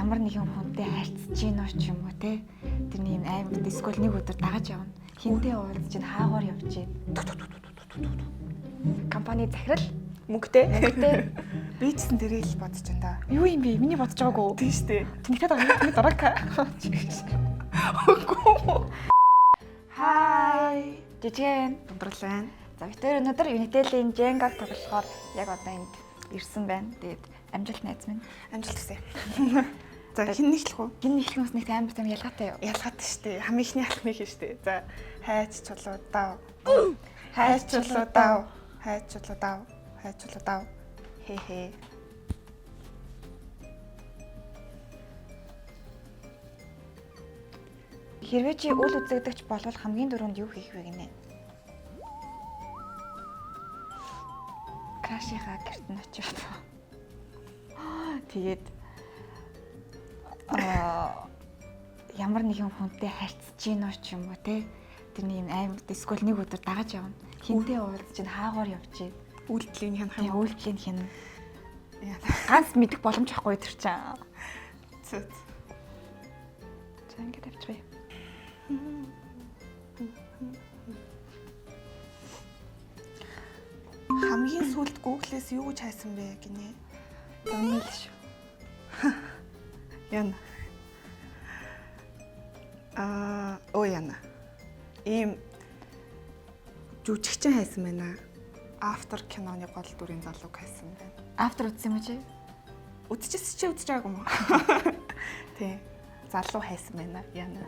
Ямар нэгэн хүнтэй харьцаж гин үү ч юм уу те. Тэр нэг юм аймагт эсвэл нэг өдөр дагаж явна. Хинтээ уулзж гин, хаагуур явж гин. Компани захирал Мөнгөтэй. мөнгөтэй. Би ч гэсэн тэрийг л бодож байна да. Юу юм бэ? Миний бодож байгаагүй. Тийм штэ. Тэнэгтэй байгаа юм дураг. Үгүй. Хай. Жижигэн. Ундрал байна. За бид хоёр өнөөдөр Unitel-ийн Jenga тоглохоор яг одоо энд ирсэн байна. Тэгээд амжилт найз минь. Амжилт хүсье. За хэн нэхлэх үү? Гин эхлэх хүмүүс нэг амар тийм ялгаатай юу? Ялгаатай штэ. Хамгийн ихний алхмыг хийн штэ. За хайч чулуу дав. Хайч чулуу дав. Хайч чулуу дав. Хайч чулуу дав. Хэ хэ. Хэрвээ чи үл үзэгдэгч болвол хамгийн түрүүнд юу хийх вэ гинэ? Крашийнхаа гэрт нь очиод. Тэгээд аа ямар нэгэн хүнтэй харьцаж гин үү ч юм уу те. Тэр нэг юм аймагт эсвэл нэг өдөр дагаж явна. Хинтээ уулзж гин, хаагуур явж гин. Үйлдлийн хянах Тэгээ юм. үйлдлийн хин. Яа. Ганц мэдэх боломж байхгүй тэр чинь. Цэц. За ингээд авчихъя. Хамгийн сүүлд Google-ээс юу гэж хайсан бэ гинэ? За үнэ л шүү. Яна. Аа, оо яна. Ийм жүжигчин хайсан байна. Автор киноны гол дүрийн залууг хайсан байна. Автор үзсэн юм уу чи? Үзчихсэн чи үзэж байгаагүй юм уу? Тий. Залуу хайсан байна. Яна.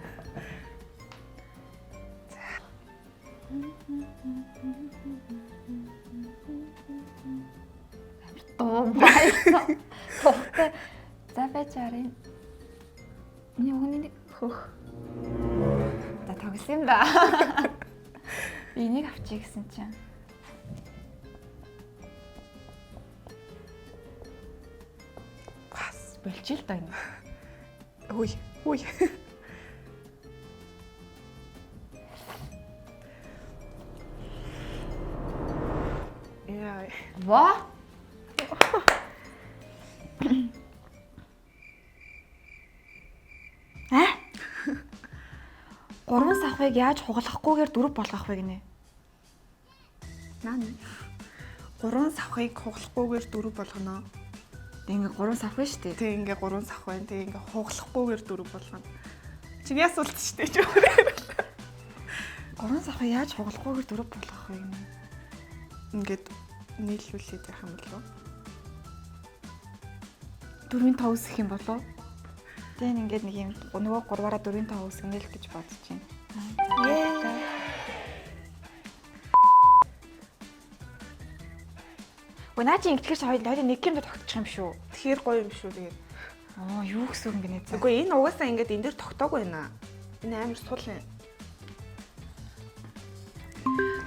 Дуу баясан. Тухтай. За байж харъя. Миний өгний нэг хөх. За тоглосон юм да. Би энийг авчиг гэсэн чинь. Бас. Болчих л да энэ. Хүй. Хүй. Яа. Ва? А? Гурван савхыг яаж хугалахгүйгээр дөрв болгох вэ гинэ? Наа. Гурван савхыг хугалахгүйгээр дөрв болгоно. Тэг ингээ гурван савх шүү дээ. Тэг ингээ гурван савх байна. Тэг ингээ хугалахгүйгээр дөрв болгоно. Чиний асуулт шүү дээ. Чи өөрөө. Гурван савхыг яаж хугалахгүйгээр дөрв болгох вэ гинэ? Ингээд нийлүүлээд явах юм болов уу? Дөрвийн тоо үүсгэх юм болов уу? Тэг ингээд нэг юм нөгөө гурваараа дөрвийн тоо үүсгэнэ л гэж бодож байна. Ее. Үгүй наа чи ингэтгэр чи хоёул нэг юм дээр тогтчих юм шүү. Тэгэхээр гоё юм шүү тэгээд. Аа юу гэсэн үг юм бэ нэ? Үгүй энэ угаасаа ингээд энэ дээр тогтоогүй байна. Энэ амар сул юм.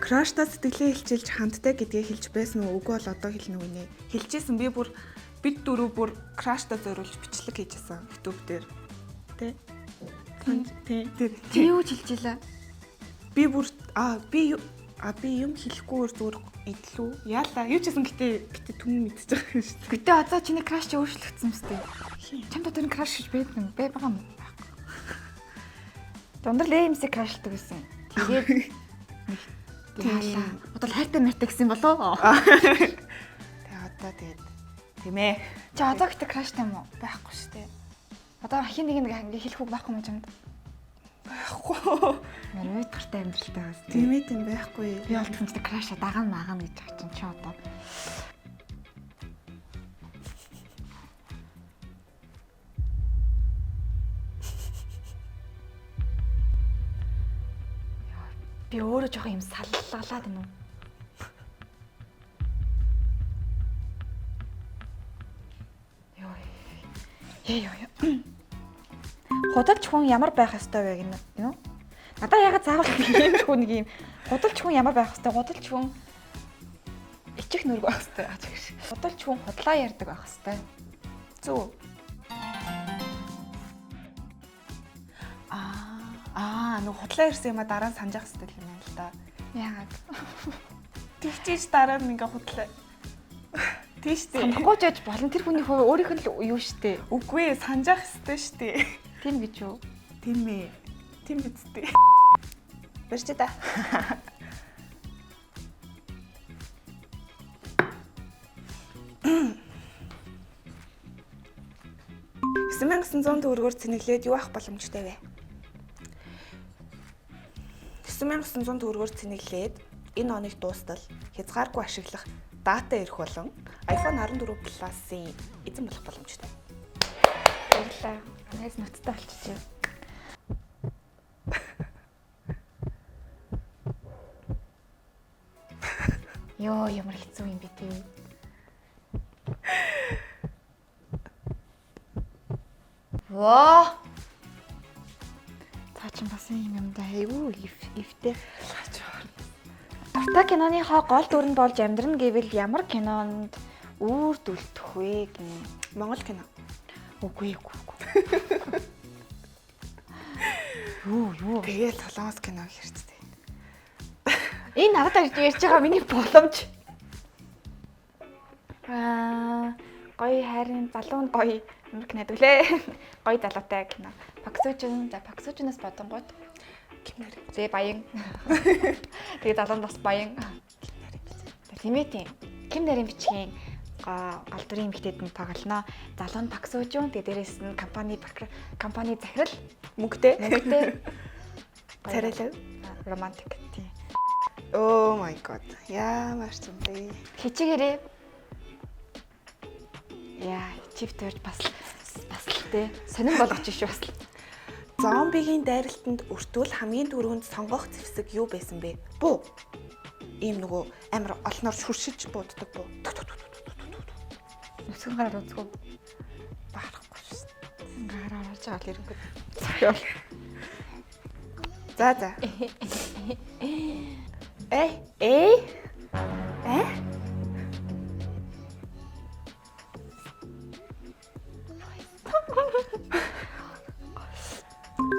Крашта сэтгэлээ илчилж хамттай гэдгээ хэлж байсан уу? Үгүй бол одоо хэлнэ үү нэ? Хэлжсэн би бүр бид дөрөв бүр крашта зориулж бичлэг хийжсэн YouTube дээр. Тэ? Тэ. Тэр. Чи юу ч хэлж илаа? Би бүр би би юм хэлэхгүйгээр зүгээр идлүү. Яалаа. Юу ч гэсэн гэтээ түн мэдчихэж байгаа юм шүү дээ. Гэтэ одоо чиний краш чи өөрчлөгдсөн юм сте. Чамд одоо энэ краш гэж байдаг юм бэ байгаа юм уу? Дундрал AMC крашлдаг гэсэн. Тэгээд нэг яалаа. Одоо л хайртай мэртэй гэсэн болов уу? Тэгээ одоо тэгээд тийм ээ. Чи одоо гэтэ краштай юм уу? Байхгүй шүү дээ. Одоо хин нэг нэг ингээ хэлэх үг байхгүй юм чамд? Байхгүй. Мэр уйтгартай амьдралтай бас. Тийм ээ тийм байхгүй. Би бол тэгсэн чинь краша даган маган гэж байгаа чинь чи одоо. Би өөрөө жоохон юм саллалаад байна уу? Йоо. Яа яа. Худалч хүн ямар байх ёстой вэ гэнэ юу? Надаа ягаад заавал ийм ч хүн нэг юм худалч хүн ямар байх ёстой? Худалч хүн ичих нүрг байх ёстой. Аа тэгш. Худалч хүн худлаа ярьдаг байх ёстой. Зөв. Нөгөө худлаа ирсэн юм а дараа нь санджаах хэрэгтэй юм байна л да. Яагаад? Тэгчиж дараа нь ингээ худлаа. Тийм шүү дээ. Санахгүй ч яж болно. Тэр хүний хувь өөрийнх нь л юу штэ. Үгүй ээ, санджаах ёстой шүү дээ. Тийм гэж юу? Тийм ээ. Тийм биз дээ. Барьж та. $9900 төгрөгөөр цэнэглээд юу авах боломжтой вэ? 9900 төгрөгөөр цэнэглээд энэ оныг дуустал хязгааргүй ашиглах дата ирэх болон iPhone 14 Plus-ын эзэн болох боломжтой. Баярлалаа. Найз нуттай болчихжээ. Йоо, ямар хэцүү юм бэ те. Ваа. Та чинь бас юм юм да айгүй ивтэй. Дуртай киноныхоо гол дүр нь болж амьдрна гэвэл ямар кинонд үүрд үлдэх вэ гинэ? Монгол кино. Үгүй үгүй үгүй. Юу. Тэгээл солонгос кино хэрцтэй. Энэ надад ярьж байгаа миний боломж. Гоё хайрын залуу нь гоё ямар кино гэвлээ. Гоё залуутай кино. Паксүүжин, за Паксүүжинээс бодонгууд Кимнэр. зэ баян. Тэгээ залуу нь бас баян. Тийм ээ тийм. Ким нарийн бичгийн гол дүрийн эмэгтэйд нь тоглоно. Залуу нь Паксүүжин, тэгээ дээрээс нь компани захирал Мөнгөтэй. мөнгөтэй. Царайлаг. Романтик тийм. Oh my god. Ямар ч юм бэ. Хичээгээрээ. Яа, чип төрж бас л те. Сонин болгож шүү бас л. Зомбигийн дайралтанд өртвөл хамгийн түрүүнд сонгох зэвсэг юу байсан бэ? Буу. Ийм нөгөө амар олноор шүршиж бууддаг буу. Нүцгэн гараар үзгүй. Баарахгүй шүү. Гараар орж байгаа л ирэнгүүт. Зохиол. За за. Э э э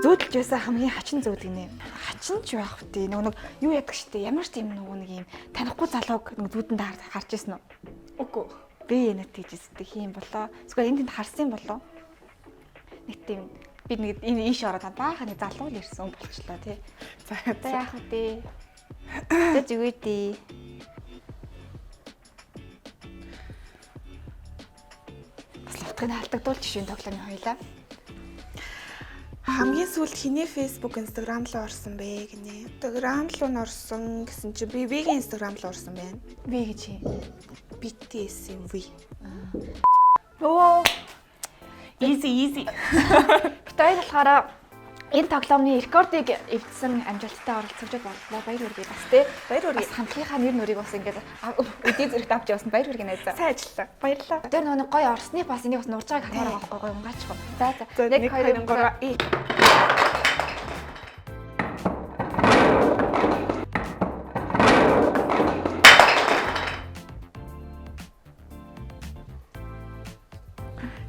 Зүүдэлж байсан хамгийн хачин зүүд гинэ. Хачин ч байх үгүй. Нөгөө нэг юу яадаг штэ. Ямар ч тийм нөгөө нэг юм танихгүй залууг нэг зүүдэнд харж ирсэн үү? Үгүй. Би энэ тэгж ирсэн хийм болоо. Эсвэл энэ тэнд харсан болоо. Нэг тийм би нэг энэ ийш ороод баахан нэг залуу л ирсэн болчлоо тий. За За яах вэ? За зүгээр дээ. Бас лутгыг алдагдуул жишээ тоглоомын хоёлаа. Хамгийн сүүлд хиний Facebook, Instagram руу орсон бэ гинэ. Instagram руу н орсон гэсэн чи би Vгийн Instagram руу орсон байна. Би гэж юм. BTS-ийн V. Өө. Easy easy. Бид хоёр болохоор энэ тоглоомны рекордыг эвдсэн амжилттай оролцогчд боллоо. Баяр хүргэе бас тий. Баяр хүргэе. Бас хамтлагийнхаа нэр нүрийг бас ингээд өдий зүрхт авч явсан. Баяр хүргэе найзаа. Сайн ажиллаа. Баярлалаа. Тэр нөгөө нэг гоё орсны бас энийг бас нурж байгааг хармаар байгаа байхгүй гоё унгаачих. За за. 1 2 3.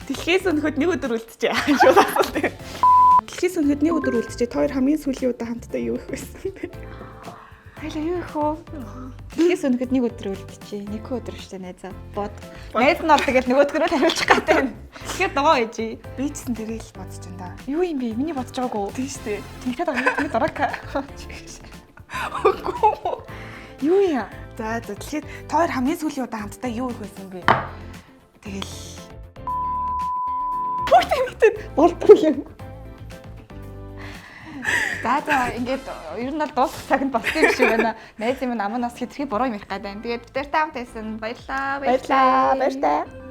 Дэлхийс өнөхөд нэг өдөр үлджээ. Шууд асуулт. Дэлхийс өнөхөд нэг өдөр үлджээ. Та хоёр хамгийн сүүлийн удаа хамтдаа юу их байсан бэ? Хоёлаа юу их вэ? Дэлхийс өнөхөд нэг өдөр үлджээ. Нэг өдөр шүү дээ найзаа. Бод. Найз нь бол тэгэл нөгөөдгөр нь хариулчих гэдэг юм. Тэгэхээр ногоо ээжээ. Би ч гэсэн тэрийг л бодож байна да. Юу юм бэ? Миний бодож байгаагүй. Тийм шүү дээ. Тэнхээд байгаа юм дурак. Үгүй. Юу юм? За за тэгэхээр та хоёр хамгийн сүүлийн удаа хамтдаа юу их байсан бэ? Тэгэл Бүгд нэгтэд болдгоо юм. За за ингээд ер нь бол дуусах цаг нь болсон юм шиг байна. Найз юм амнаас хэтэрхий буруу юм ярих гэдэг. Тэгээд бид нартай хамт байсан. Баярлалаа. баярлаа. Баяртай.